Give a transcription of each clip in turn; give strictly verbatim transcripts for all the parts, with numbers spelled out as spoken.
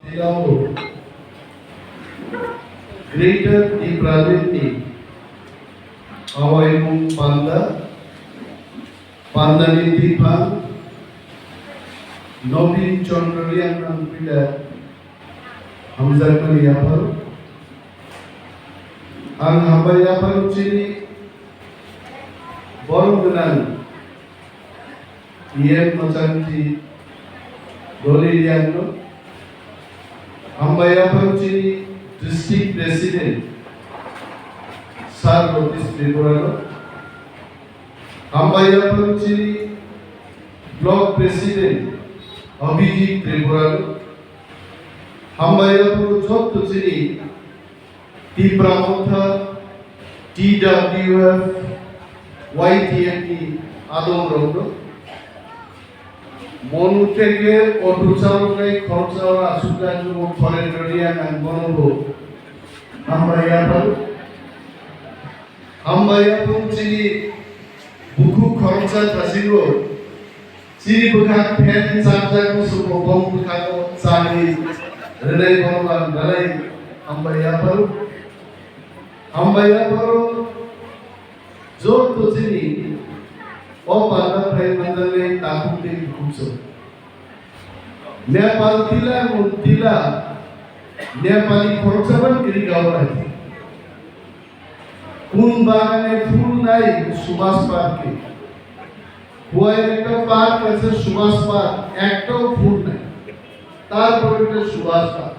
Jilao Greater Tipraland ni awaimung panda, panda ni tiphang Nobin Chandra Reang ang pila hamjakmani yapharo. Ang hambai yapharo chini borok gwnang E M Machanti Doli Reang no. Hambai yapharo chini District President Sir Ratish Tripura no. Hambai yapharo chini Block President Abhijit Tripura no. Hambai yapharo jotto chini Tipra Motha, T W F, Y T F ni adong rok no. Monu theke auto chalok nai khoroksa o asuk jani bo foreign rodi ang ang bono bo. Hambai yapharo. Hambai yapharo chini bukhuk khoroksa thasiko. Chini bwkhak phen chapjak musuko bong bwkhago chani rwnai bono ang belai hambai yapharo. Hambai yapharo jotto chini o panda phai manjaknai takhuk tei bukhuk song. Nepal tila mun tila Nepali khoroksa ban kiri gaur hai. কোন বাগানে ফুল নাই সুবাস পার্কে? খোয়াইর একটা পার্ক আছে সুবাস পার্ক, একটাও ফুল নাই, তারপর এটা সুবাস পার্ক।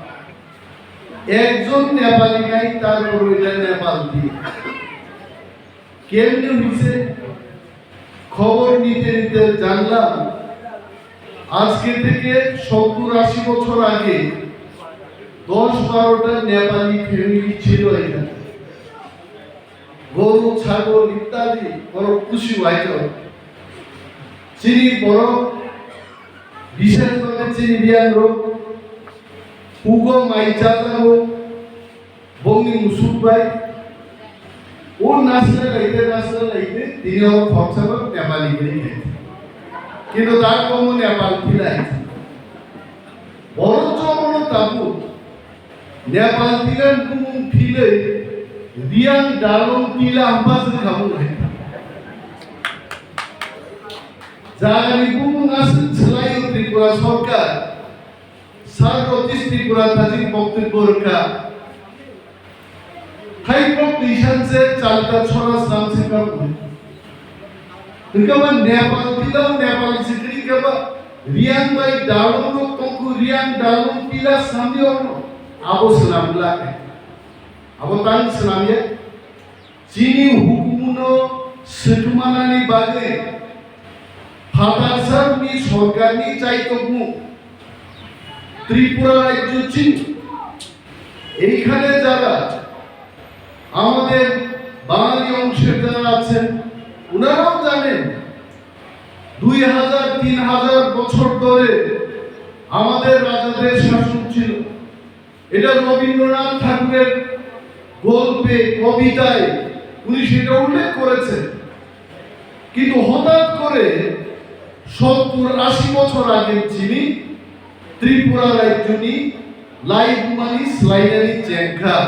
একজন নেপালি নাই, তারপর এটা নেপাল দিয়ে। কেমনে হইছে? খবর নিতে নিতে জানলাম, আজকে থেকে সত্তর আশি বছর আগে দশ বারোটা নেপালি ফ্যামিলি ছিল এখানে। গরু, ছাগল ইত্যাদি বড় খুশি হইত। চিনি বড় বিশেষভাবে চিনি বিয়ান রোগ, পুগো মাইচা যাবো, Bongni musuk bai o nasle laite, nasle laite, tini o khoroksa bo Nepali bini khe. Kintu ta komo Nepal philai. Boro jomono tabu Nepal philan bumung philai, Riang Dalong tila hamba se khamu hai. Jagani bumung aswk swlai o Tripura Sarkar. Sir Ratish Tripura thajin boktwibw rwkha. Thaibrok twisan se chalka chhora slam se kha bwrwi. Hwnkhe ba Nepal tila o Nepal sikri khe ba Riang bai Dalong rok tongkhu, Riang Dalong tila slamdi ono. Abo swnam glak. Abo tang swnam ya. Chini hukumuno swtwmanani bagwi phatarsaoni sorkarni chaitokmung Tripura rajyo chini. এইখানে যারা আমাদের বাঙালি অংশের যারা আছেন, ওনারাও জানেন দুই হাজার তিন হাজার বছর ধরে আমাদের রাজাদের শাসন ছিল। এটা রবীন্দ্রনাথ ঠাকুরের গল্পে, কবিতায় উনি সেটা উল্লেখ করেছেন। কিন্তু হঠাৎ করে সত্তর আশি বছর আগে যিনি ত্রিপুরা রাজ্যনি লাইভমানি স্লাইডারি চেংখা,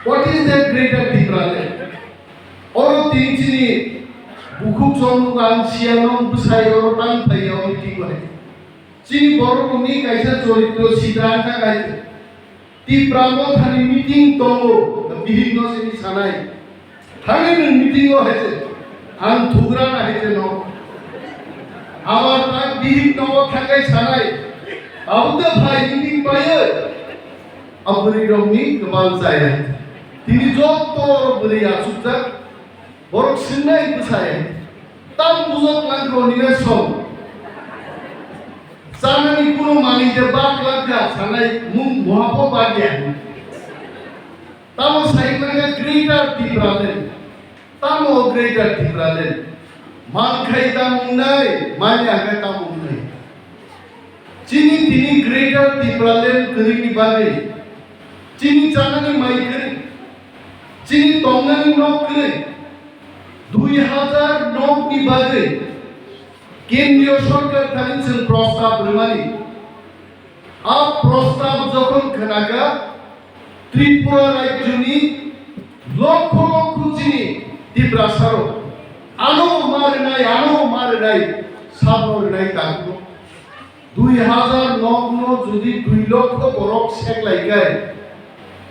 what is that greater Tipraland? Oro tin chini bukhuk chongmung ang siya nong bwsai oro tang phai ya oro tin bai. Chini borok ni kaisa choritro sidra wngkha kaisa. Tipra Mothani meeting tongo, bihik no sini sanai. Thangwi nwng meeting o hai se, ang thugra na hai se no. Abar tak bihik no thangwi sanai. Abo da phai meeting bai. Abwrwi rok ni kwbang chaya. Tini joto bwrwi achukjak. Borok swngnai bwsai, tamo bujok langkha o nini song. Chanani kuno manwi je bak langkha sanai mung mohapho bagya. Tamo sai mangkha Greater Tipraland. Tamo Greater Tipraland. Mankhai tamo wngnai, manya khe tamo wngnai. Chini tini Greater Tipraland kwrwini bagwi, chini chanani mai kwrwi, chini tongnani nok kwrwi, dui hazar nok ni bagwi kendriyo sorkar thani chwng prostab rwmani. A Khnakha Tripura rajyoni lokho lokho chini Tiprasarok ano ma rwnai, ano ma rwnai, sabo rwnai takhuk. Dui hazar nokno jodi dui lokho borok seklaikai,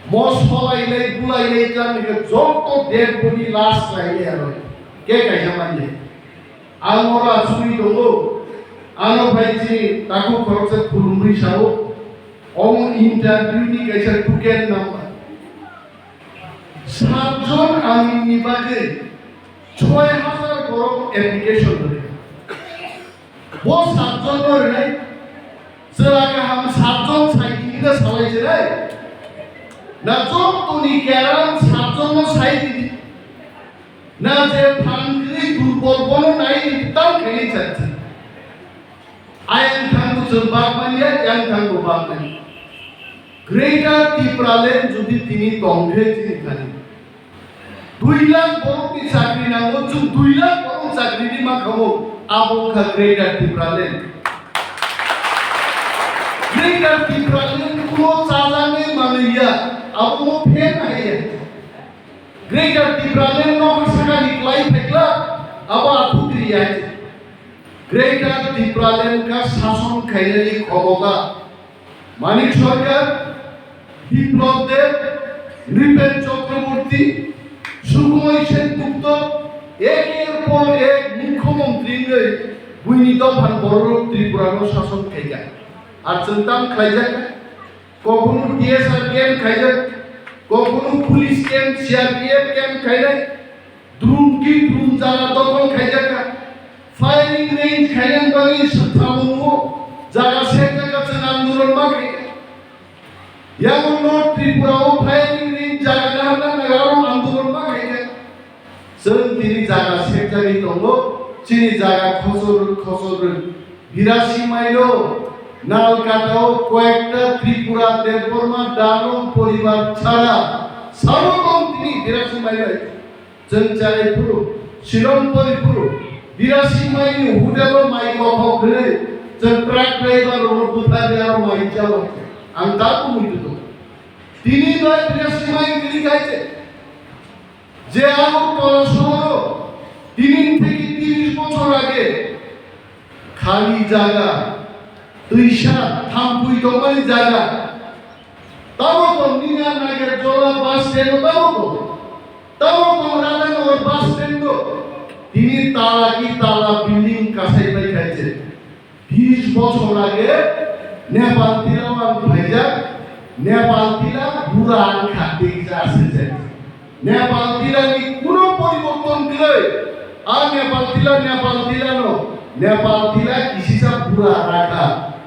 mo solailai bulailai khlai khe joto dead body lash lailai aro ke kaisa manya. Ang oro achugwi tongo, ano phai chini takhuk khoroksa khulumwi sao, omo interview ni kaisa token number. Satjon amini bagwi soi hazar borok application rwkha. Bo satjon no rwnai, chwla kaham satjon sai di hwnwi salai se rai. Na jotoni kerang satjon no sai di. Na je phan kwrwi durbol bono nai di tam khaini chati. Ayang thango chwng bak manya, yang thango bak manya. Greater Tipraland jodi tini tongkhe chini thani. Dui lakh borokni chakri nango, chwng dui lakh borok chakri di mankha bo, abo wngkha Greater Tipraland. Greater Tipraland kuno chajaknai manwi ya, abo no phen hai ya. Greater Tipraland no sakani klai phaikla, abo athukri ya. Greater Tipraland ka sason khainani khomota Manik Sarkar, Biplab Deb, Nripen Chakraborty, Sukhmoy Sen Gupta, ekor por ek mukhyamantri wngwi buini dophan bororok Tripura no sason khaikha. Ar chwng tam khlaijak, kokhunu T S R camp khaijak, kokhunu police camp, C R P F camp khainai, Drum ki drum jaga dokhol khaijak kha. Firing range khainani bagwi swkang wngo. Jaga sekjak kha, chwng andolon ma khaikha. Yango North Tripura o firing range jaga naharna naga aro andolon ma khaikha. Chwng tini jaga sekjagwi tongo. Chini jaga khosor khosor birasi mailo Nalkata o koyekta Tripura Debbarma Danom poribar chara sabo tong tini birasi mailo. Chwng charai phuru, silong pori phuru, birasi maini hotel o mai kothok hwnwi chwng truck driver rokno bwthai rwi aro mai chao. Ang tabuk muitu tongo. Tini bai birasi mai kwrwi kaiche. Je Agartala sohoro tini theke tris bochor age khali jaga, twisa thampui tongmani jaga. Tamo tong nini a Nagerjola bus stand o tamo tong. Tamo tong Radhanagar bus stand o. Tini tala ki tala building kasai pai khaije. Bis bochor age Nepal tila o ang phaijak. Nepal tila bura ang kha tei ja se je. Nepal tila ni kuno poriborton kwrwi. A Nepal tila, Nepal tila no. Nepal tila kisisa bura rakha.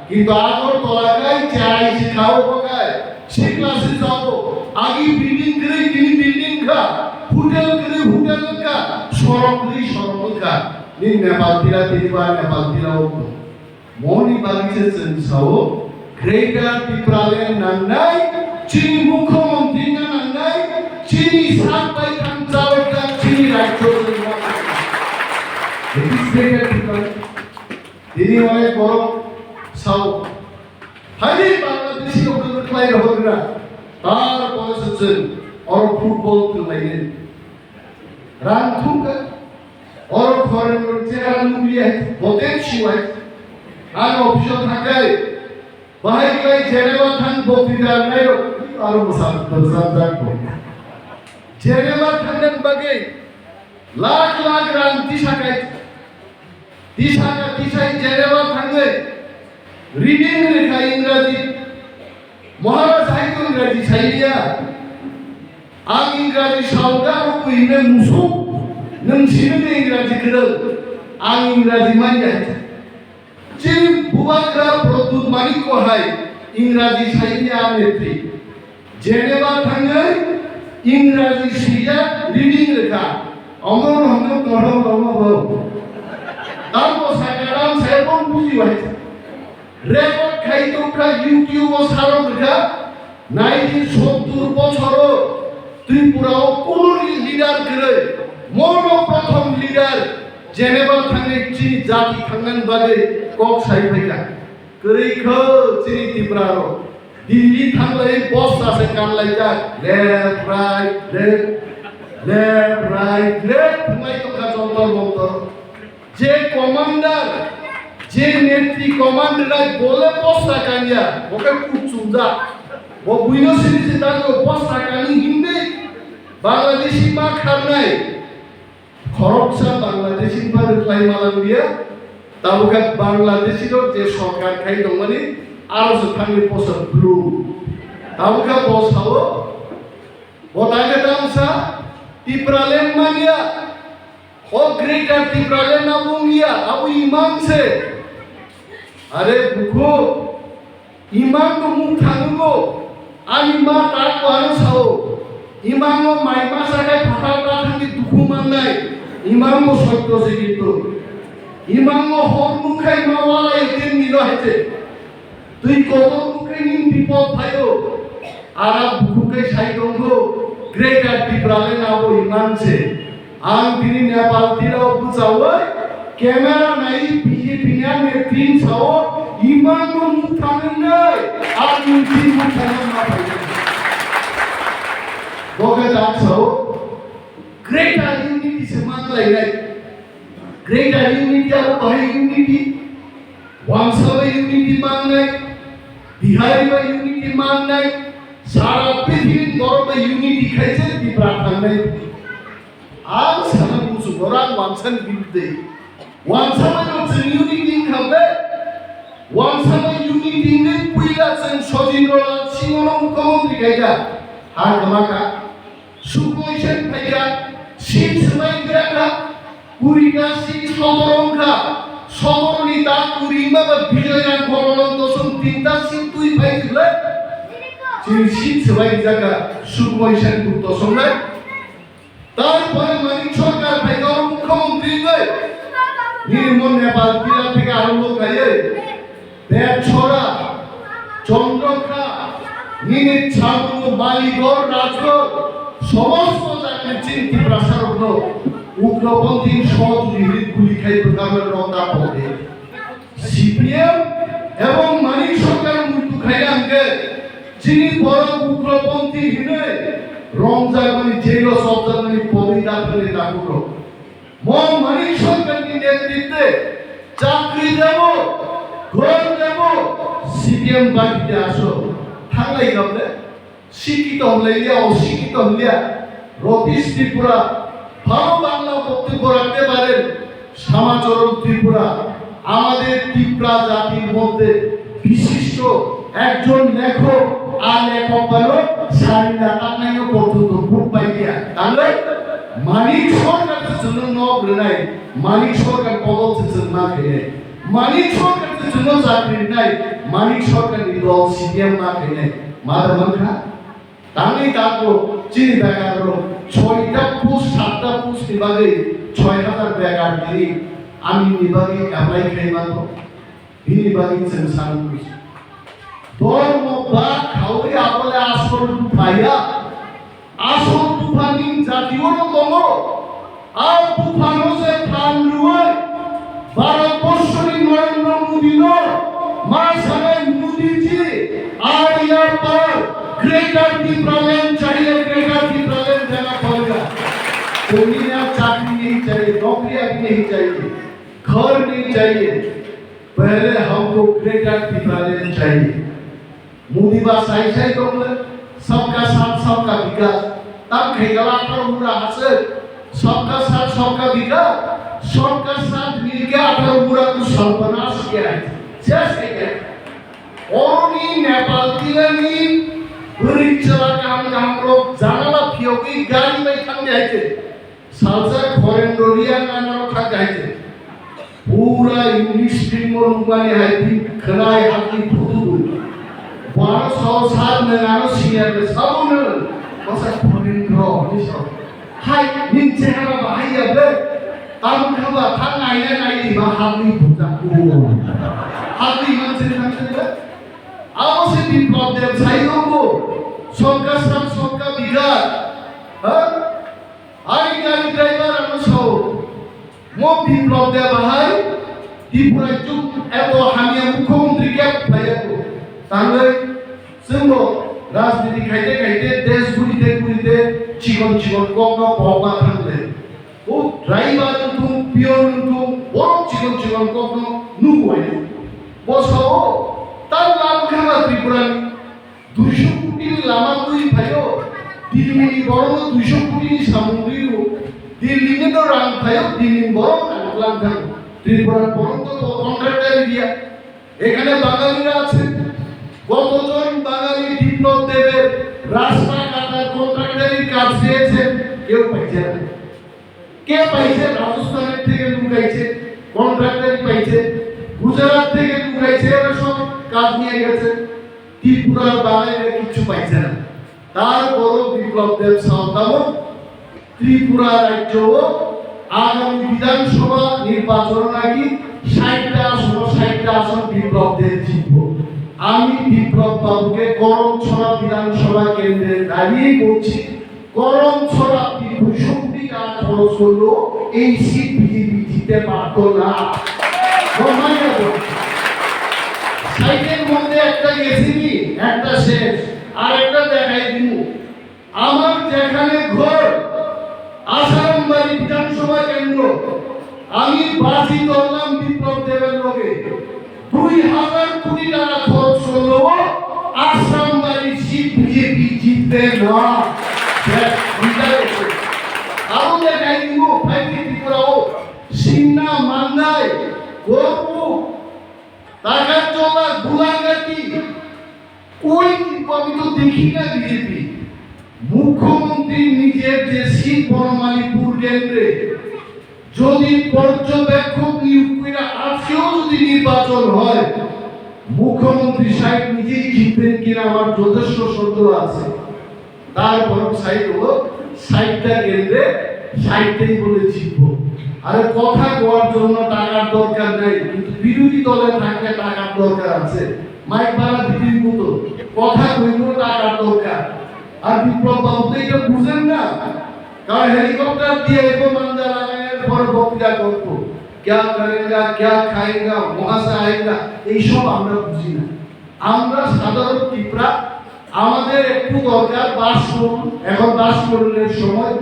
Kintu Agartala kai chai si khao bo kai. Sikla si jabo. Agi building kwrwi tini building kha. Hotel kwrwi hotel kha. Sorok kwrwi sorok kha. Ni Nepal tila tini ba Nepal tila o. Moni bagwi se chwng sao, Greater Tipraland nangnai, chini mukhyamantri na nangnai, chini sak bai thang chalokjak chini rajyo rwngma. It is Greater Tipraland. Tini onek borok sao, haini Bangladeshi rok kwrwng khlai rohorna, tar pore se chwng oro football kwrwnglainai. Rang thumkha. Oro khorang rok chera nukliya, boten siwai. Ang office o thakai. Bahai klai Geneva thang boktita rwnai rok. Aro bwsa, bwsa jak bo. Geneva thangna bagwi lakh lakh rang tisakai. Tisaka tisai Geneva thangwi reading rwkha Ingraji. Maharaj hai to Ingraji sailiya. Ang Ingraji saoda abo buhine musuk. Nwng simi de Ingraji kwrwng. Ang Ingraji manya. Chini bubagra Pradyut Manikko hai Ingraji sailiya ang nepri. Geneva thangwi Ingraji swijak reading rwkha. Omo no hwnwi kothom tongma bo. Tamo sakha tamo saya bo buji wahai. Record khai tongkha YouTube o sarok rwkha. Nai di sottur bochoro Tripura o kunu leader kwrwi. Mono prothom leader Geneva thangwi chini jati thangnani bagwi kok sai phaikha. Kwrwi kho chini Tripura rok. Delhi thanglai bosta se kanlaijak, left, right, left, left, right, left, thwnglai tongkha Jantar Mantar. Je commander, je netri commander ai bole bosta kanya, bo khe kuk chumjak. Bo buino sini se tango bosta kani hindi. Bangladeshi ma kharnai. Khoroksa Bangladeshi ni bagwi khlai malang dia, tabukha Bangladeshi rok je sorkar khai tongmani, aro se thangwi posa blue. Tabukha bo sao, bo dage tamsa, Tipraland manya, o Greater Tipraland abo wngya, abo imang se. Are bukhu, imang no muk thango, ani ma tak ko ano sao. Imang no mai masa kai phatar ta thangni dukhu mannai. Imang no sotto se kintu. Imang no hor muk khai ma wala etin ni no hete. Twi kotor muk khai nin bipod phaio. Ara bukhu kai sai tonggo. Greater Tipraland abo imang se. Ang tini Nepal tira o bwchawi camera nai B J P ni ang ne tin sao imang no mukha nai ang ni tin mukha nai ma pai. Boga dak sao greater unity se mang lai nai. Greater unity abo bahai unity. Wangsa bai unity mang nai. Bihari bai unity mang nai. Sara prithibi borok bai unity khai se Tipra thang nai. Ang sana muchungo rang wangsa ni birudde. Wangsa bai no chwng unity wngkha ble. Wangsa bai unity wngwi puila chwng Sojindro Lal Singh no mukhyamantri khaikha. Ha kwmakha. Sukmoi sen phaikha. Seat swmai grakha. Kurita seat sotoro wngkha. Sotoro ni ta kuri wngma ba Bijoy Rang Kololong Tosong tinta seat twi phai ble. Chini seat swmai jakha. Sukmoi sen kuk tosong nai. Tarpore Manik Sarkar phaikha oro mukhyamantri wngwi. Nini mo Nepal tila theke arombho khaiwi Betchora, Chandrakha, nini Chhamungo, Maligor, Rajgor, somosto jagani chini Tiprasarokno ugroponthi sot rihri guli khai bwkharwi rokta pokdi. C P M ebong Manik Sarkar muitu khaina hwnkhe chini borok ugroponthi hinwi romjakmani, jailo sopjakmani pogwi daphne takhuk rok. Mo Manik Sarkar ni netritwe chakri debo, ghor debo, C P M party te aso. Thanglai gamle. Sikito hwnlaiya, osikito hwnliya. Rotis Tripura, ভালো বাংলা বক্তব্য রাখতে পারেন শ্যামাচরণ ত্রিপুরা। আমাদের তিপ্রা জাতির মধ্যে বিশিষ্ট একজন লেখক, আর লেখক বারো সারিনা তাকনাইও পর্যন্ত বুক পাইয়া। তাহলে মানিক সরকার তো জন্য নব রেনাই, মানিক সরকার বদল সে জন্য না খেলে, মানিক সরকার তো জন্য চাকরি নাই, মানিক সরকার নি দল সিপিএম না খেলে, মাদা মানখা। Tangwi tako chini bekar rok soita post, satta post ni bagwi soi hajar bekar tini ani ni bagwi apply khai mano. Bini bagwi chwng sanwi dormo ba khaui abole asol phaiya. Asol bupha ning jati ono tongo. A buphano se phan rwui Bharat borshoni Narendra Modi no ma sanai Modi ji, aap yahan par Greater Tipraland chahiye, Greater Tipraland jana padega. Chwngni na chakri nahi chahiye, naukri abhi nahi chahiye, ghar nahi chahiye, pehle humko Greater Tipraland chahiye. Modi ba sai sai tongle, sabka saath sabka bikas. Tam khaikala atharo mura haswk, sabka saath sabka bikas, sabka saath milke atharo mura tu sarbanas kiya hai, ses kiya hai. Oroni Nepal tilani bwrwi chwla kaham kaham rok janala phiyogwi gari bai thangdi hai se. Salsa Khorendro Riya nana kha gaide. Pura English film o nukmani hai di khwnai hakni phutu. Bwrano sao sar nang ano senior le sabo nang. Kosa Khorendro ni sao. Hai ning chehara bahai ya ble. Tam khaba thang aina nai di ma hakni bujak ko. Hakni man chen nang chen ble. Abo se Biplab Deb sai tongo. Sabka saath sabka bikas. Ha? Ani gari driver ano sao, mo Biplab Deb bahai Tripura juk eto hamya mukhyamantri khe phaiya ko. Tangwi Chwngbo rajniti khaite khaite desh gurite gurite chikon chikon kokno pokma thangle. O driver wngthung, peon wngthung, borok chikon chikon kokno nugo ai. Bo sao, tal lama khama Tripurani duiso kotini lama twi phaio, Delhi ni borokno duiso kotini samung rio, Delhi ni no rang phaio, Delhi ni borok rang lang thango. Tripura borok to contractor area. এখানে বাঙালিরা আছেন। কতজন বাঙালি বিপ্লব দেবের রাস্তা কাটার কন্ট্রাক্টরির কাজ পেয়েছেন? কেউ পাইছে না। কে পাইছে? রাজস্থানের থেকে লোক আইছে, কন্ট্রাক্টরি পাইছে, গুজরাট থেকে লোক আইছে, এরা সব কাজ নিয়ে গেছে। ত্রিপুরার বাঙালিরা কিচ্ছু পাইছে না। তারপরও বিপ্লব দেব সাঁওতালও ত্রিপুরা রাজ্য ও আগামী বিধানসভা নির্বাচন নাকি ষাটটা আসন, ষাটটা আসন বিপ্লব দেব জিতব। আমি বিপ্লব বাবুকে করমছড়া বিধানসভা কেন্দ্রে দাঁড়িয়ে বলছি, করমছড়া দুইশো কোটি টাকা খরচ করলো, এই সিট বিজেপি জিততে পারতো না। ষাটের মধ্যে একটা গেছিনি, একটা শেষ, আর একটা দেখাই দিব। আমার যেখানে ঘর, আসারামবাড়ি বিধানসভা কেন্দ্র, আমি বাজি ধরলাম বিপ্লব দেবের লগে। দুই হাজার কোটি টাকা খরচ করলেও আসারামবাড়ির সিট বিজেপি জিতবে না। ব্যাস, বিদায় হচ্ছে। আরো দেখাই দিব, ভাই ত্রিপুরাও, সিংনা, মান্দাই, গরপুর, টাকার জলা, গুলাঙ্গাটি, ওই কিন্তু আমি তো দেখি না বিজেপি। মুখ্যমন্ত্রী নিজের যে সিট বনমালীপুর কেন্দ্রে যদি পর্যবেক্ষক নিয়োগ করে আজকেও যদি নির্বাচন হয়, মুখ্যমন্ত্রী সাহেব নিজেই জিতবেন কিনা আমার যথেষ্ট সন্দেহ আছে। তারপর সাইড হলো ষাটটা কেন্দ্রে ষাটটাই বলে জিতবো। আরে কথা কওয়ার জন্য টাকার দরকার নাই, কিন্তু বিরোধী দলে থাকলে টাকার দরকার আছে। মাইক ভাড়া দিতেই মতো কথা কইলেও টাকার দরকার। আর বিপ্লব বাবু তো এটা বুঝেন না, কারণ হেলিকপ্টার দিয়ে এগো মাঞ্জা লাগানোর পর বক্তৃতা করতো, ক্যা করেগা, ক্যা খায়েগা, ওহাঁ সে আয়েগা, এইসব আমরা বুঝি না। আমরা সাধারণ ত্রিপুরা, আমাদের একটু দরকার বাঁশকুড়ুল, এখন বাঁশকুড়ুলের সময়,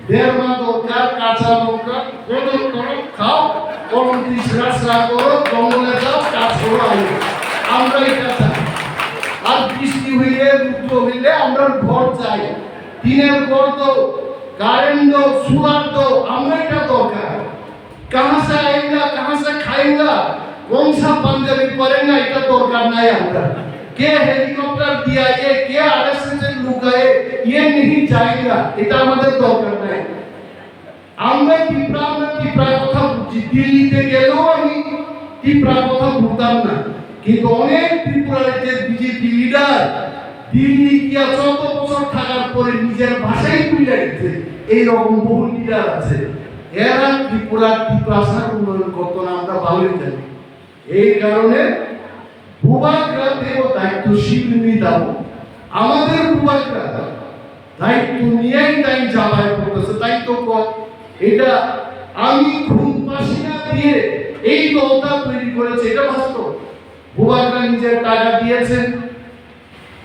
দেড় মাস দরকার কাঁচা লঙ্কা, গরম গরম খাও, কলম দিয়ে ছিঁড়া ছিঁড়া করো, জঙ্গলে যাও, কাজ করো, আইও। আমরা এটা চাই। আর বৃষ্টি হইলে, রুদ্র হইলে আমরা ঘর চাই, টিনের ঘর দাও, কারেন্ট দাও, সোলার দাও, আমরা এটা দরকার। कहाँ से आएगा, कहाँ से खाएगा, कौन सा पंजाबी पड़ेगा, এটা দরকার নাই আমরা। কে হেলিকপ্টার দিয়ে আয়ে, কে আরএসএস এর লোক আয়ে, ये नहीं जाएगा, এটা আমাদের দরকার নাই। আমরা ত্রিপুরা, আমরা ত্রিপুরার কথা বুঝছি, দিল্লিতে গেলেও আমি ত্রিপুরার কথা বুঝতাম না, কিন্তু অনেক ত্রিপুরার যে বিজেপি লিডার দিল্লি গিয়া চোদ্দ বছর থাকার পরে নিজের ভাষাই ভুলে গেছে, এইরকম বহু লিডার আছে। এরা ত্রিপুরার ত্রিপ্রাসার উন্নয়ন করতো না, আমরা ভালোই জানি। এই কারণে বুবাগ্রা দেব দায়িত্ব স্বীকৃতি দাও। আমাদের বুবাগ্রা দায়িত্ব নিয়েই তাই জ্বালায় পড়তেছে, তাই তো কয়। এটা আমি খুন পাসিনা দিয়ে এই দলটা তৈরি করেছে, এটা বাস্তব। বুবাগ্রা নিজের টাকা দিয়েছেন,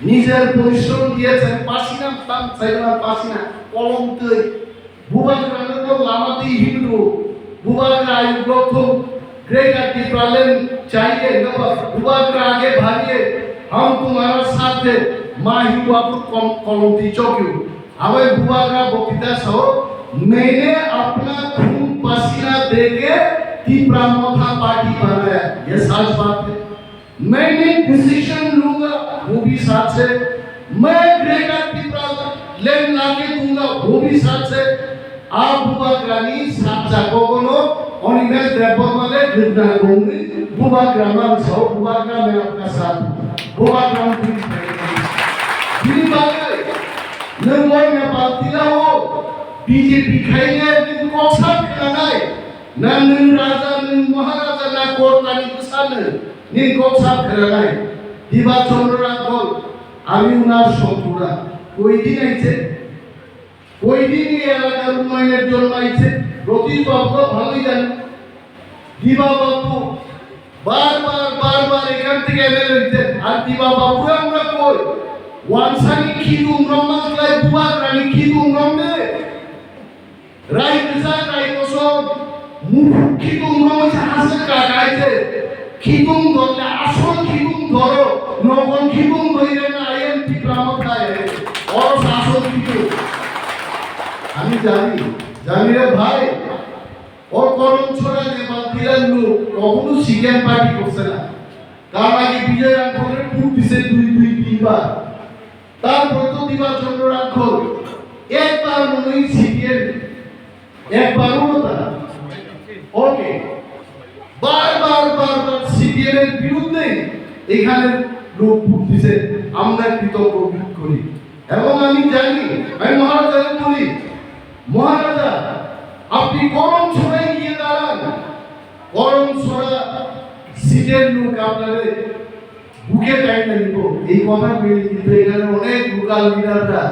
নিজের পরিশ্রম দিয়েছেন, পাসিনা তান চাইনা পাসিনা কলম তৈ। বুবাগ্রা নগর লামাতি হিন্দু, বুবাগ্রা আয়ু গ্রথ, গ্রেটার টিপ্রালেন চাইয়ে নবাব, বুবাগ্রা আগে ভাগিয়ে, हम तुम्हारा साथ है, माही बाबू कम, कलम ती चौकी। हमें बुबाग्रा बोकिता सो, मैंने अपना खून पसीना देके तिपरा मोथा पार्टी बनाया, ये सच बात है। मैं नहीं डिसीजन लूंगा, वो भी साथ है। मैं ग्रेटर टिपरा लैंड लाके दूंगा, वो भी साथ है। आप बुबाग्रानी साथ जाको कोनो, अनिमेश देवबर्मा ले गिरना गोंगरी, बुबाग्राम सो, बुबाग्राम में आपका साथ, बुबाग्राम भी। Bini bagwi nwng o Nepal tila o B J P khainai nwng kok sak khwnanai, na nwng raja, nwng maharaja, na kortani bwsa nwng, nini kok sak khwnanai. Diba Chandra Rangkhol, আমি উনার শত্রু না। কয়দিন আইছে? কয়দিন এই এলাকার উন্নয়নের জন্য আইছে? রতীশ বাবু তো ভালোই জানেন। দিবা বাবু বারবার, বারবার এখান থেকে এমএলএ হইতেন। আর দিবা বাবুরা আমরা কই? Wansani khitung romma khlai bubagrani khitung romde. Rai kwchak rai kosom muphuk khitung romwi se hasik kakai se. Khitung dorle asol khitung doro, nogon khitung doirena ayen Tipra Motha e. Oro se asol khitung. Ami jani, jani re bhai. O Korom Chora Nepal Tilan lu, kokhno C P M party korse na. Karnagi Bijoy Rangkhol re vote dise dui, dui, tin bar. Tarpor to Diba Chandra Rangkhol, ekbar monoi C P M, ekbar o ta. Okay. Bar bar bar bar C P M এর বিরুদ্ধে এখানে লোক ভোট দিছে, আমরা কৃতজ্ঞ বোধ করি। এবং আমি জানি, আমি মহারাজাকে বলি, "মহারাজা, আপনি করম ছড়ায় গিয়ে দাঁড়ান, করম ছড়া সিটের লোক আপনারে বুকে টাইনে নিব।" এই কথা বলে কিন্তু এখানে অনেক লোকাল লিডাররা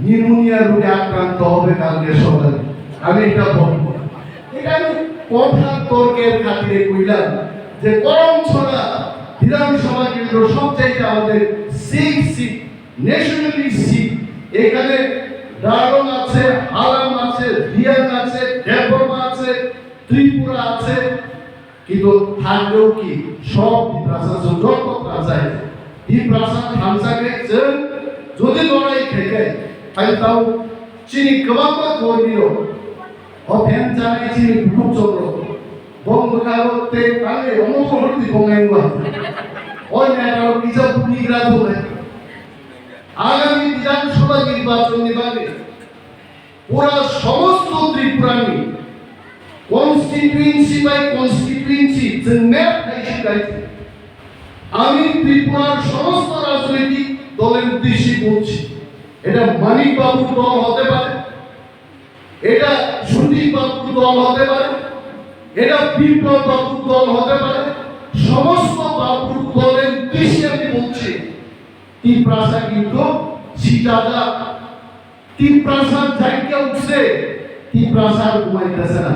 নিউমোনিয়া রোগে আক্রান্ত হবে কালকে সকালে। আমি এটা বলবো, এটা আমি কথা তর্কের খাতিরে কইলাম যে করম ছড়া বিধানসভা কেন্দ্র সবচাইতে আমাদের সেফ সিট, ন্যাশনালি সিট। এখানে ডারং আছে, হালাম আছে, রিয়াং আছে, দেববর্মা আছে, ত্রিপুরা আছে, কিন্তু থাকলেও কি সব তিপ্রাসা যত থাকসাই, তিপ্রাসা থাকসাকে যে যদি লড়াই থেকে তাই তাও চিনি কমাতে কর্মীও অভ্যান জানাই চিনি খুব চন্দ্র বন্ধ কাগজতে তাহলে অমুক হরতি কমাই ওই নেতাও কিসব নিগ্রা ধরে আগামী বিধানসভা নির্বাচন নিবানে পুরা সমস্ত ত্রিপুরানি কনস্টিটুয়েন্সি বাই কনস্টিটুয়েন্সি যে ম্যাপ খাইছি খাইছি। আমি ত্রিপুরার সমস্ত রাজনৈতিক দলের উদ্দেশ্যে বলছি, এটা মানিক বাবুর দল হতে পারে, এটা সুদীপ বাবুর দল হতে পারে, এটা বিপ্লব বাবুর দল হতে পারে। সমস্ত বাবুর দলের উদ্দেশ্যে আমি বলছি, তিপ্রাসা কিন্তু সিটাদা তিপ্রাসা জায়গা উঠছে, তিপ্রাসা ঘুমাইতেছে না।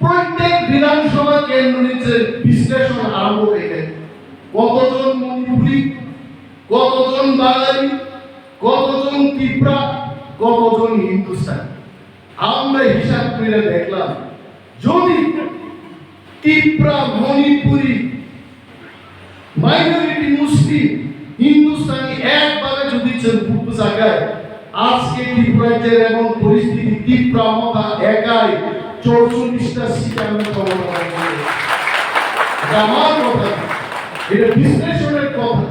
প্রত্যেক বিধানসভা কেন্দ্র নিচ্ছে বিশ্লেষণ আরম্ভ হয়ে গেছে। কতজন মণিপুরি, কতজন বাঙালি, কতজন তিপ্রা, কতজন হিন্দুস্তানি। আমরা হিসাব করে দেখলাম, যদি তিপ্রা, মণিপুরি, মাইনরিটি মুসলিম, হিন্দুস্তানি একভাবে যদি চেন ফুটবল জায়গায় আজকে ত্রিপুরাজ্যের এমন পরিস্থিতি, তিপ্রা মথা একাই চৌচল্লিশটা সিট আমরা ক্ষমতা পাই। এটা আমার কথা না, এটা বিশ্লেষণের কথা।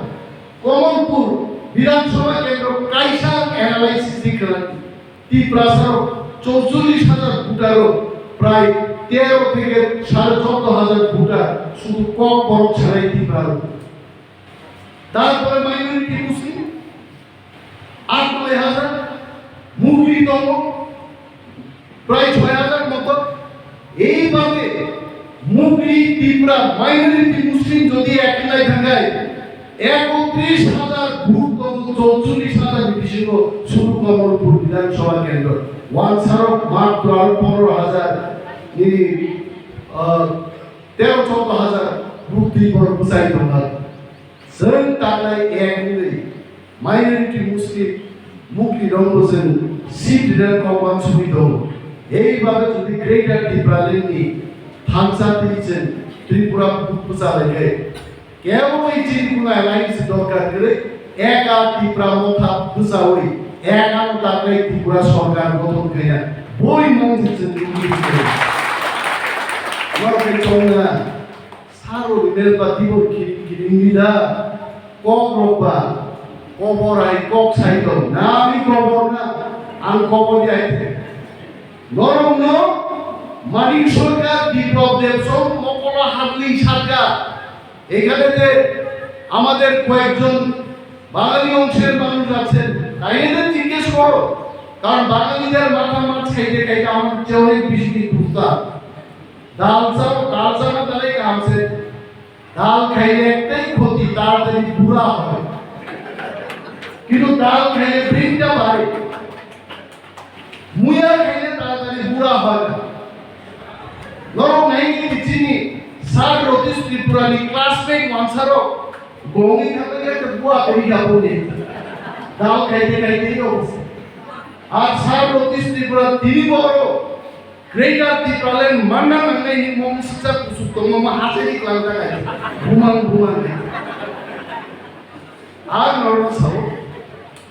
কমলপুর বিধানসভা কেন্দ্র কাইসা অ্যানালাইসিস দিকে তিপ্রাসার চৌচল্লিশ হাজার ভোটারও প্রায় তেরো থেকে সাড়ে চোদ্দ হাজার ভোটার শুধু ককবরক ছাড়াই তিপ্রার। তারপরে মাইনরিটি মুসলিম আট নয় হাজার, মুগলি দল প্রায় ছয় হাজার মতো। এইভাবে মুগলি, তিপ্রা, মাইনরিটি মুসলিম যদি একলাই থাকায় একত্রিশ হাজার ভোট তখন চৌচল্লিশ হাজার বিশিষ্ট শুধু কমলপুর বিধানসভা কেন্দ্র। ওয়ানসারক মাত্র আরো পনেরো হাজার, এই, আহ, তেরো চোদ্দ হাজার ভোট দিয়ে বড় বুঝাই তোমরা। Chwng tangnai ek wngwi minority Muslim mukti rokbo chwng seat rwna kok uansugwi tongo. Ei babe jodi Greater Tipraland ni thansa twi chwng Tripura bwchalai khe kebo bai chini kuno alliance dorkar kwrwi, eka Tipra motha bwchawi eka no tangnai Tripura sorkar gothon khaina boi mung se chwng nugwi tongo. Norok khe chongna. Salo ni mel ba tibor kiring kiring ni da. Kok rok ba. Kobor ai kok sai tong. Na ni kobor na. Ang kobor ni ai te. Norok no Manik Sarkar, Biplab Deb Song, Mokolo Hadli Sarkar. এখানে যে আমাদের কয়েকজন বাঙালি অংশের মানুষ আছেন, তাই এদের জিজ্ঞেস করো, কারণ বাঙালিদের মাথা মাছ খাইতে খাইতে আমার চেয়ে অনেক বেশি দিন বুঝতাম। ডাল চাও, ডাল চাও না, তাহলে কাম শেষ। ডাল খাইলে একটাই ক্ষতি, তাড়াতাড়ি বুড়া হয়। কিন্তু ডাল খাইলে ব্রেনটা বাড়ে। মুয়া খাইলে তাড়াতাড়ি বুড়া হয় না। নরম নাই কিন্তু চিনি, স্যার রতিশ ত্রিপুরানি ক্লাসমেট ওয়ানসারও গঙ্গি থাকলে একটা বুয়া করি যাবো নে। Jal khaite khaite o. Ar Sir Ratish Tripura tini bo oro Greater Tipraland manna nangnai ni mung sijak kusuk tongma ma hachaini klang ta kai. Bumang bumang. Ar norok sao,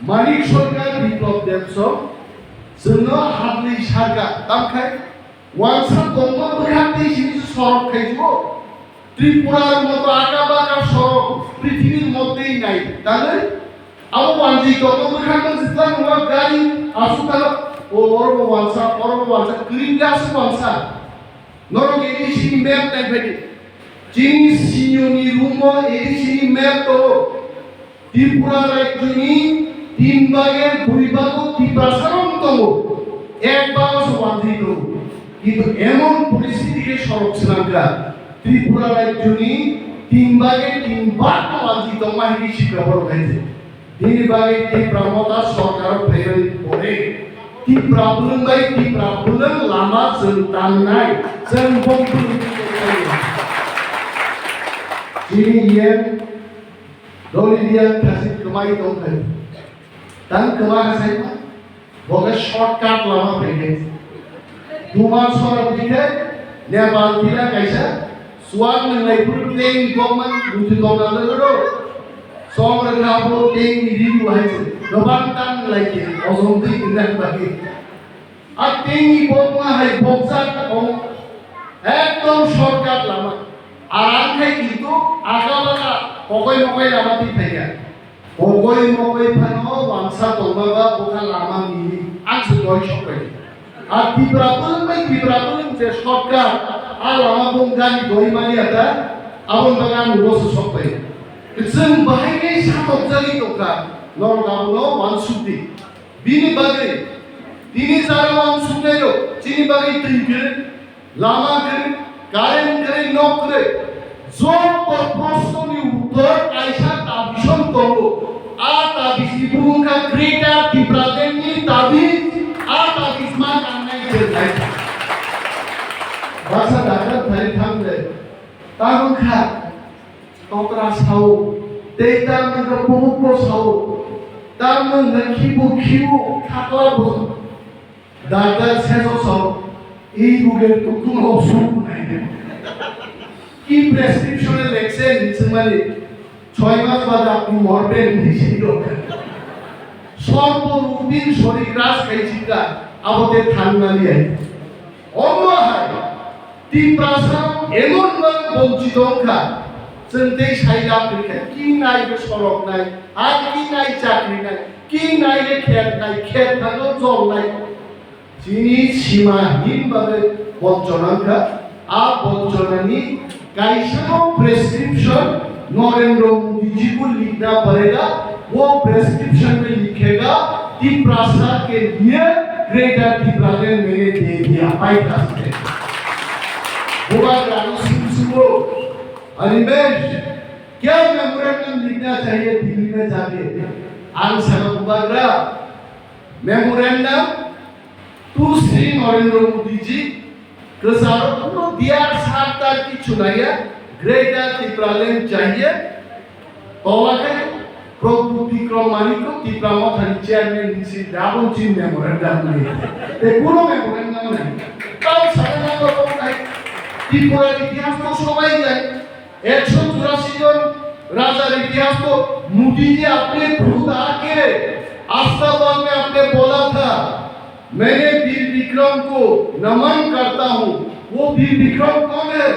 Manik Sarkar, Biplab Deb song, chwngno hadlwi sarkha, tamkhai wansa tongma bwkha tei sini sorok khai juo. Tripura moto aka baka sorok, prithibir moddhe nai, tanwi abo wanjwi tongma bwkha no jitla nungma gari asukano, o oro bo wansa, oro bo wansa, kwrwi gas wansa. Norok A D C ni map nai phai di. Chini senior ni room o A D C ni map tongo. Tripura rajyo ni tin bage dui bago Tiprasa rok tongo. Ek bago se wanjwi tongo. Kintu emon poristhiti khe sorok swnamkha. Tripura rajyo ni tin bage tin bag no wanjwi tongma hinwi sikha borok hai se. Bini bagwi Tipra Motha sorkar phaimani pore Tipra bwlwng bai Tipra bwlwng lama chwng tangnai, chwng bongtwng. Chini yen doli diya thasi kwmai tongthai. Tang kwma kasai ma? Bo khe shortcut lama phaikhe. Duman sorok dikhe Nepal tila kaisa suak nwnglai phuru teng bokman muitu tongna lwgwro. Song rwkha abo teng ni ribu hai se. Gabang tan nwnglai khe ojong twi gwnang bagwi. A teng ni bokma hai bokjak tong. Ekdom shortcut lama. Aram khai kintu aka baka kokoi mokoi lama twi phaikha. Kokoi mokoi phano wansa tongma ba bokha lama mili ang se doi sok pai. A Tipra bwlwng bai Tipra bwlwng je shortcut a lama bung gari doi mani ata aboni bagwi ang bo se sok pai. Chwng bahai khe satok jagwi tongkha norok abono wansuk di. Bini bagwi tini jara wansuknai rok chini bagwi twi kwrwi. Lama kwrwi, current kwrwi, nok kwrwi. Joto prosno ni uttor kaisa tabis tongo. A tabis ni bumung kha Greater Tipraland ni tabis. A tabis ma kangnai kwrwi. Basa dakar thai thang de. Tamo kha. Tokra sao. Tei tamni kha bumung bo sao. Tamni kha khibu khibu khakla bo. Doctor sejo so, ei roger to kuno osuh nai de. Ki prescription e lekse ni chwngmani, choi mas bade apni morben ni si do. Sorbo rubin sorik ras khai chika, abo te thangnani ai. Omo hai, Tiprasa emon man bonchito wngkha, chwng tei sai lab rikha, ki nai be sorok nai, ar ki nai chakri nai, ki nai le khet nai, khet thangno jol nai. Chini sima hin bagwi bonchona wngkha. A bonchonani kaisano prescription Narendra Modi ji ko likhna padega. Wo prescription mein likhega, Tiprasa ke liye Greater Tipraland maine de diya, pai khaste. Bubagra no sum sumo, Animesh, kya memorandum likhna chahiye Delhi mein jaake? Ang saka Bubagra, memorandum to Shri Narendra Modi ji, kwcharo kuno diyar sar tar kichu naiya, Greater Tipraland chahiye, tola khe Pradyut Bikram Manikko Tipra Mothani chairman ni si double chin memorandum nai. Te kuno memorandum nai. Tao sana na ko nai. Tripura itihas to sobai jai. Ekso churasi jon rajar itihas to Modi ji apne khud aake Astabal mein apne bola tha, maine Bir Bikram ko naman karta hoon. Wo Bir Bikram kaun hai?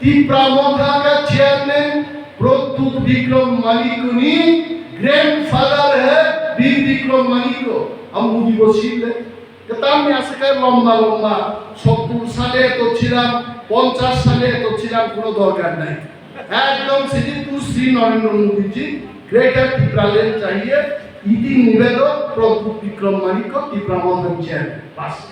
Tipra Motha ka chairman Pradyut Bikram Manikko ni grandfather hai Bir Bikram Manikko. Am Modi bo sil le. Kwtal ni aswk khe lomba lomba, sottur sale to chilam, ponchash sale to chilam, kuno dorkar nai. Ekdom sidi tu Shri Narendra Modi ji, Greater Tipraland chahiye, iti nivedon, Pradyut Bikram Manikko, Tipra Mothani chair. Bas.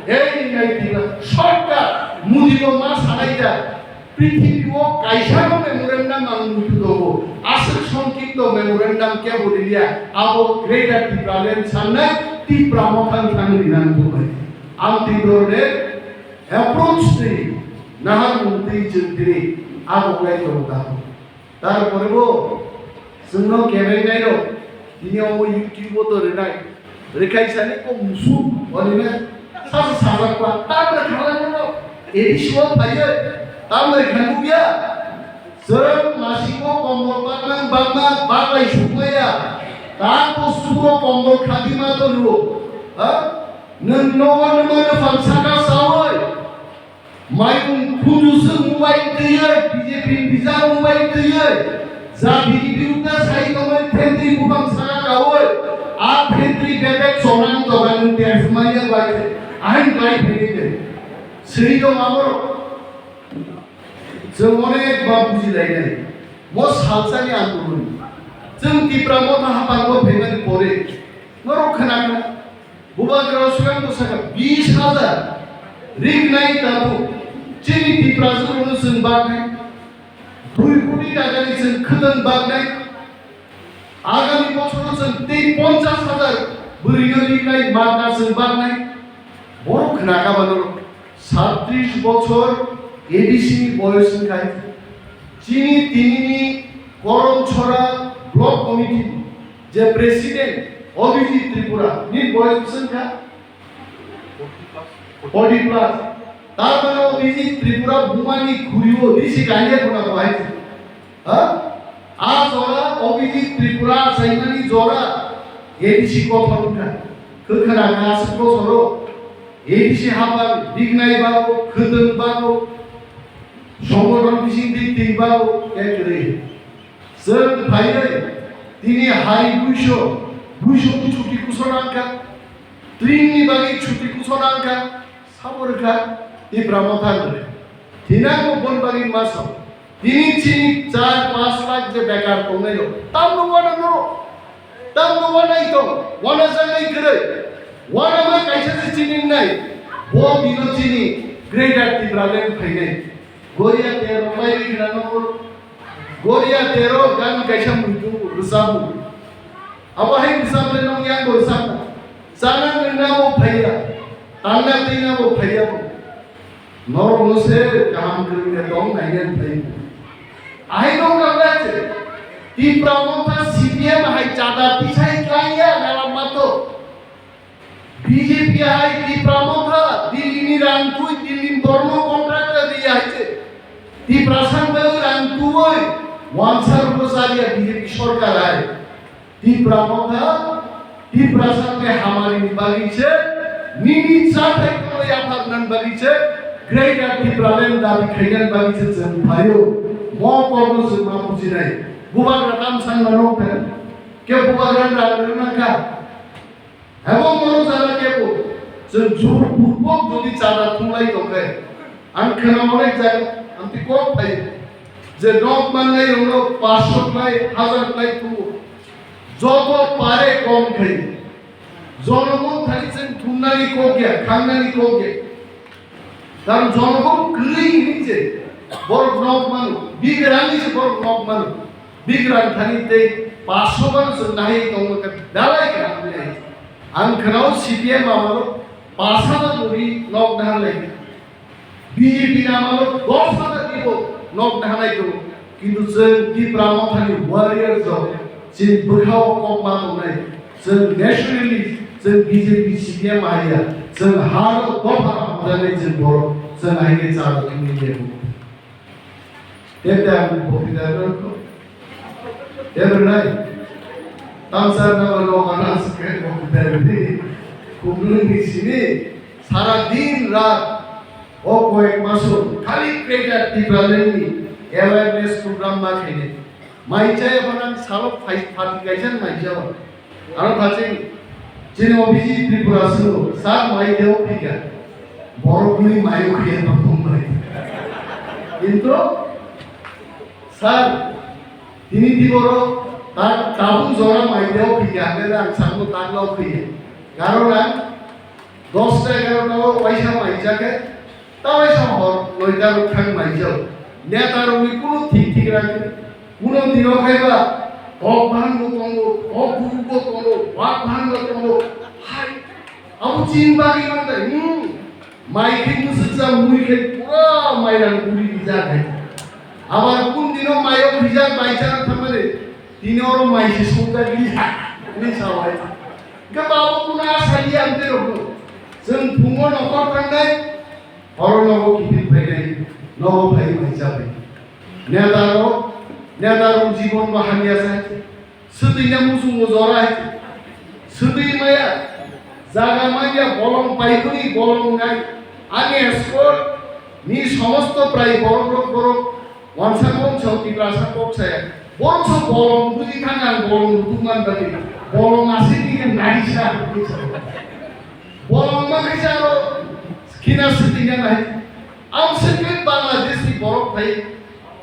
Ei nai Tipra, shortcut, Modi bo ma sanai da. Prithibi o kaisa no memorandum ang muitu tongo. Aswk songkipto memorandum kebo liya, abo Greater Tipraland sannai Tipra Mothani thangwi rinani tubui. Ang tei dorone approach tei nahar mung tei chwng tini abo wngwi tongo tamo. Tarpore bo chwngno kebengnai rok Tini omo YouTube o to rinai. Rikai sani ko musu, orina. Sasa sajak pa, tamre khalai no. Edi suwa phaiye, tamre khanukya. Sir, masiko kombol baknang bakna, bakai sukmaya. Tang ko suro kombol khadi ma to luo. Ha? Nwng nogo nwng nogo phan saka sawi. Maiyung khunju swk mobile twiwi, B J P ni bijak mobile twiwi, jati ni birudda sai tongwi thentwi buphang saka kawi, a thentwi bebek chonang dogan ni ter sumaiya bai, ahin bai philide. Sri dong amoro. Chwng onek ba bujilainai. Mo salsani andolon. Chwng Tipra Motha haphango phaimani pore. Norok khwnakha. Bubagra swkang bwsakha bis hajar rignai tabuk chini Tiprasa rokno chwng baknai, dui koti takani chwng khwtwng baknai, agami bochoro chwng tei ponchas hajar bwrwino rignai, magna chwng baknai. Borok khwnakha bano satris bochor A D C ni boyos wngkha. Chini tinini Korom Chora Block Committee je President Abhijit Tripura ni boyos bwswng kha forty plus. Tar mane Abhijit Tripura bumani khuriyo risi kanya kuna bahai. Ha? A jora Abhijit Tripura saimani jora A D C kothor wngkha. Khwkhwna kha aswk bochoro A D C hapar dignai bago, khwtwng bago, songothon bising di twi bago, ekrwi. Chwng phaiwi tini hai buiso, buiso chuti kuso nangkha, tringni bagwi chuti kuso nangkha, sabo rwkha Tipra Motha rwkha. Thinango bon bagwi maso, tini chini char panch lakh je bekar tongnai rok, tamno wana norok, tamno wana itong, wana janai kwrwi, wana ma kaisa se chini nai, bo bino chini Greater Tipraland phainai. Goria tero mai ri khna nongor. Goria tero gan kaisa muitu rwchapmung. Abo hai rwchapmung nong yang bo rwchapmung. Chana nwngna bo phaiya. Tangna twina bo phaiya bo. Norok no se kaham kwrwngya tong naiya phai. Ahai nong rwchapmung. Tipra Motha C P M hai chada tisai klaiya nala mato. B J P hai Tipra Motha, Delhi ni rang twi, Delhi ni borno contractor ri hai se. Tiprasa bai rang twi, wansar bo saria B J P sorkar hai. Tipra Motha, Tiprasa ni hamari ni bagwi se, nini chathai ko yaphar nan bagwi se, Greater Tipraland dabi khainan bagwi se chwng phaio. Mo kono se ma bujinai. Bubagra tam sang mano kan. Ke bubagra rang rang ka. Abo moro jana kebo, chwng juru purbo jodi chada thunglai tongkhe, ang khwna onek jaga, ang twi kok phai, je nok mangnai rokno paanch sho khlai, hajar khlai thungo, joto pare kom khai, jonogon thani chwng thumnani kok ya, khangnani kok ya. Karon jonogon kwrwi hinwi se borok nok mano, bigrani se borok nok mano, bigrang thani tei paanch sho mano chwng nahai tongma kha dalai kha hinwi. Ang khwnao C P M amalo paanch hajar muri nok naharlai kha, B J P ni amalo dos hajar ni bo nok naharlai tongo. Kintu chwng Tipra Mothani warrior rok, chini bwkhao kokma tongnai, chwng nationalist, chwng B J P C P M haiya, chwng hano dopha hamjaknai chwng borok, chwng haino chara thwngwi liya. Tebde ang bokti darwkho. Tebde nai. Tamsa na no ana sikhe bokti darwkho. Kublung ni sini sara din rat o koyek maso khali Greater Tipraland ni awareness program ma khainai. Mai chaya phanang salo phai phati kaisa mai chaya. Aro thaching chini office Tripura sunu sir mai deo phika. Borok ni mai o khiya tong tong bai. Kintu sir tini di borok ta tabung jora mai deo phika. Ang sakno taglo khiya. Karon ang Dosta egarota o waisa maijak khe, ta waisa hor noita rok thang maijak. Neta rokni kunu thik thik rang khe, kuno dino khai ba, kok bahan bo tongo, kok bubuk bo tongo, wak bahan bo tongo. Hai, abo chin bagwi man dai, hmm. Mai khe bwswk cha mui khe pura mairang guri rijak hai. Abar kun dino maio rijak bai chana thangmani, tini oro mai se songjakliya. Ni sao hai. Hwnkhe babo kuno asali ang tei rokno. Chwng phungo nokhor thangnai, horo nogo kiphil phainai, nogo phai mai chabai. Neta rok, neta rok jibon bo hamya sai. Swtwina muchungo jora hai. Swtwi maya. Jaga manya bolong paiboni bolong nai. Ani escort ni somosto prai borok rok borok wansa kok sao Tiprasa kok saya. Borok so bolong buji thang ang bolong rutuk man bagi. Bolong asik ni nai sa. Bolong ma khaisa ro khina swtwina nai. Am secret Bangladesh ni borok phai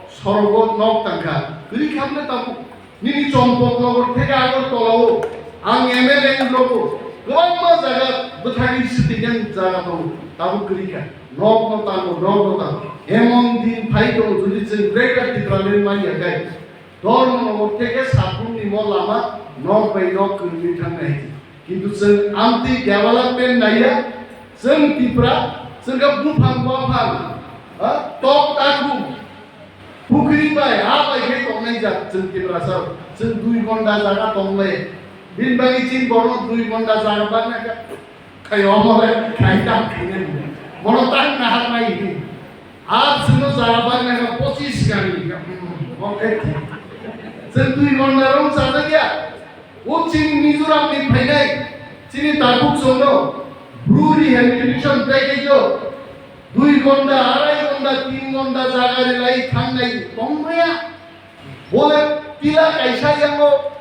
sorogo nok tangkha. Kwrwi khamle tabuk. Nini Champaknagar theke Agartala o ang M L A ni logo kwbangma jaga bwthagwi swtwinani jaga tongo, tabuk kwrwi kha. Nokno tango, nokno tango. Emon din phai tongo, jodi chwng Greater Tipraland manya khe Dharmanagar theke Saklung ni mo lama nok bai nok kwrwi thangnai. Kintu chwng amtwi development naiya, chwng Tipra, chwng khe buphang buphang, ha, tok takhum, pukhri bai, ha bai khe tongnai jak chwng Tiprasa, chwng dui gonda jaga tonglai. Bini bagwi chini borok dui gonda jaga bagna kha, khai omo bai khai tam khainai. Bono tang nahar nai hini. Ar chwngno jaga bagna kha pochis gari, hmm, oke. Chwng dui gonda rong chajakya. O chini Mizoram ni phainai, chini tabuk chwngno Bru rehabilitation package o dui gonda, arai gonda, tin gonda jaga rilai thangnai tongmaya. Bole tila kaisa yango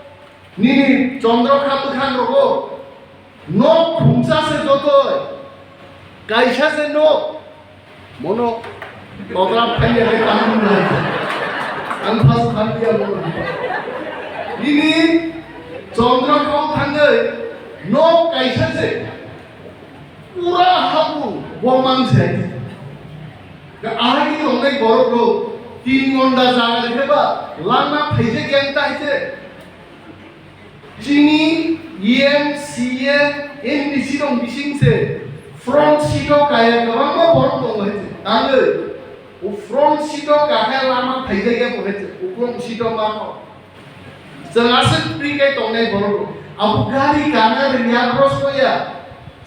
nini Chandrakha bwkhang rogo nok khungsa se jotoi. Kaisa se nok Mono program phaiya khe tamo nai. Ang phas khan dia mono. Nini Chandra kok thangwi nok kaisa se pura habu bomang se. Ahai ni tongnai borok rok tin gonda jaga khe ba langma phaijak yang tai se. Chini E M, C E M, M D C rok bising se front seat o kaya kwbangma borok tongo hai se. Tangwi o front seat o kakhe lama phaijak ya bo hai se. Uklong seat o ma no. Chwng aswk free khe tongnai borok rok. Abo gari kana rwya cross ko ya.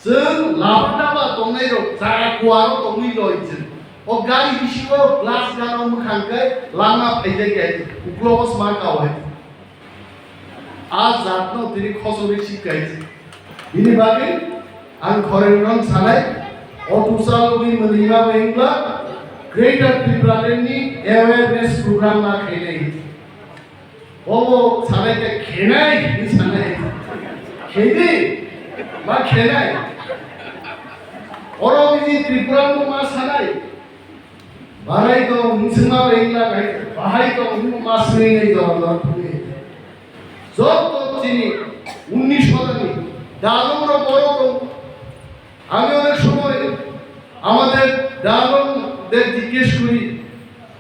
Chwng lama daba tongnai rok jaga kuaro tongwi loi chwng. O gari bisingo glass gana mwkhang khe lama phaijak ya. Uklogo sma kao hai. A jatno tini khosogwi sikai. Bini bagwi ang khoroknwi sanai, o twsa logwi mwnwima bai wngla Greater Tipraland ni awareness program ma khainai. Obo sanai khe khenai hinwi sanai. Khedi ma khenai. Oro bini Tripura no ma sanai. Barai tong, hwnwi swngma bai wngla khe, bahai tong, hwnwi ma swngwi nai jora jora thangwi. Joto chini unnish shotani dalungrok borok tong. আমি অনেক সময় আমাদের ডালমদের জিজ্ঞেস করি,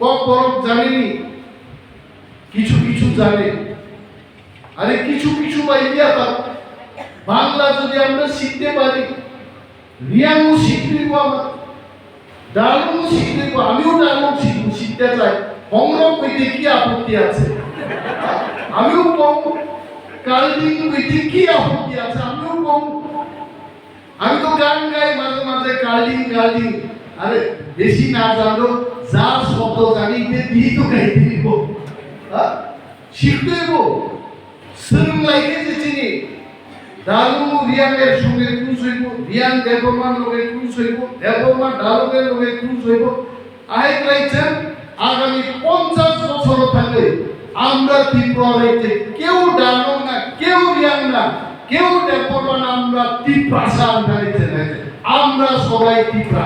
কক বরক জানেনি, কিছু কিছু জানে। আরে কিছু কিছু বা ইলিয়াতা বাংলা যদি আমরা শিখতে পারি, রিয়াংও শিখতে পারবো, ডালমও শিখতে পারবো, আমিও ডালম শিখবো, শিখতে চাই। হংরক হইতে কি আপত্তি আছে? আমিও কম। কালদিন হইতে কি আপত্তি আছে? আমিও কম। আমি তো গান গাই মাঝে মাঝে, কালদিন কালদিন। আরে বেশি না জানলেও যা শব্দ জানি, এটা দিয়েই তো গাইতে দিব। হ্যাঁ? শিখতে হইব। Swrwng lai khe je chini Dalung Riang er songe tun soibo, Riang Debbarma loge tun soibo, Debbarma Dalung er loge tun soibo. Ahai kwlai chwng agami পঞ্চাশ বছর থাকলে আমরা ত্রিপুরা রাজ্যে কেউ ডালুং না, কেউ রিয়াং না, কেউ দেববর্মা না, আমরা তিপ্রাসা আনতে চাই। আমরা সবাই তিপ্রা।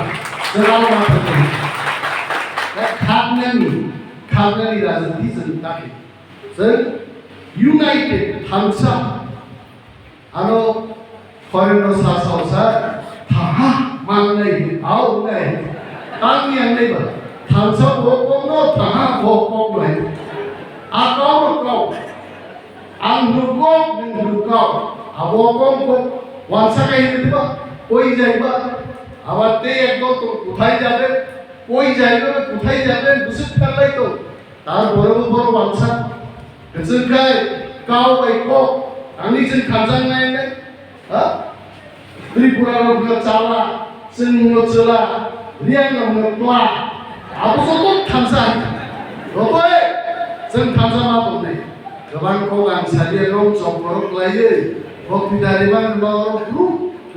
খাবনানি, খাবনানি রাজনীতি চলতে থাকে। Chwng united, thansa. Ano foreign no sa sao sa, thaha mangnai, ao nai. Tang yang nai ba. Thansa bo kok no, thaha bo kok nai. Akao no kok. Ang no kok, nung no kok. Abo kok kok. Wansa kai ni ba. Koi jai ba. Abar te ek dol to kuthai jabe. Koi jai ba, kuthai jabe. Busuk kharlai to. Tarpore bo borok wansa. Kwchwng khai kau bai kok, Ani chwng thansa wngnai le, ha? Tripura rok no chala, chwng no chwla, Riang rok no kla. Abo joto thansa. Rokoi, chwng thansa ma tongnai. Kwbang kok ang salia rok chok borok klaiwi, bokti dari ma no rok group,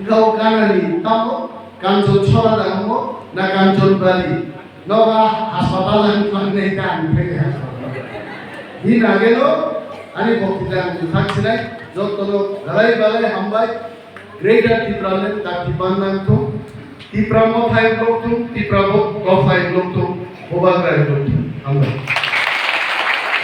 gao kanani, tamo, Kanchon chora da mo, na Kanchon bari. Noga haspatal ang tlangnai ka ang thai haspatal. Hi nageno ani bokti ang buthak sinai, jotono galai balai hambai. Greater Tipraland kati bannang thung, Tipra Mothai blok thung, Tipra Bo-, Bophai blok thung, Bobagrai blok thung. Hambai.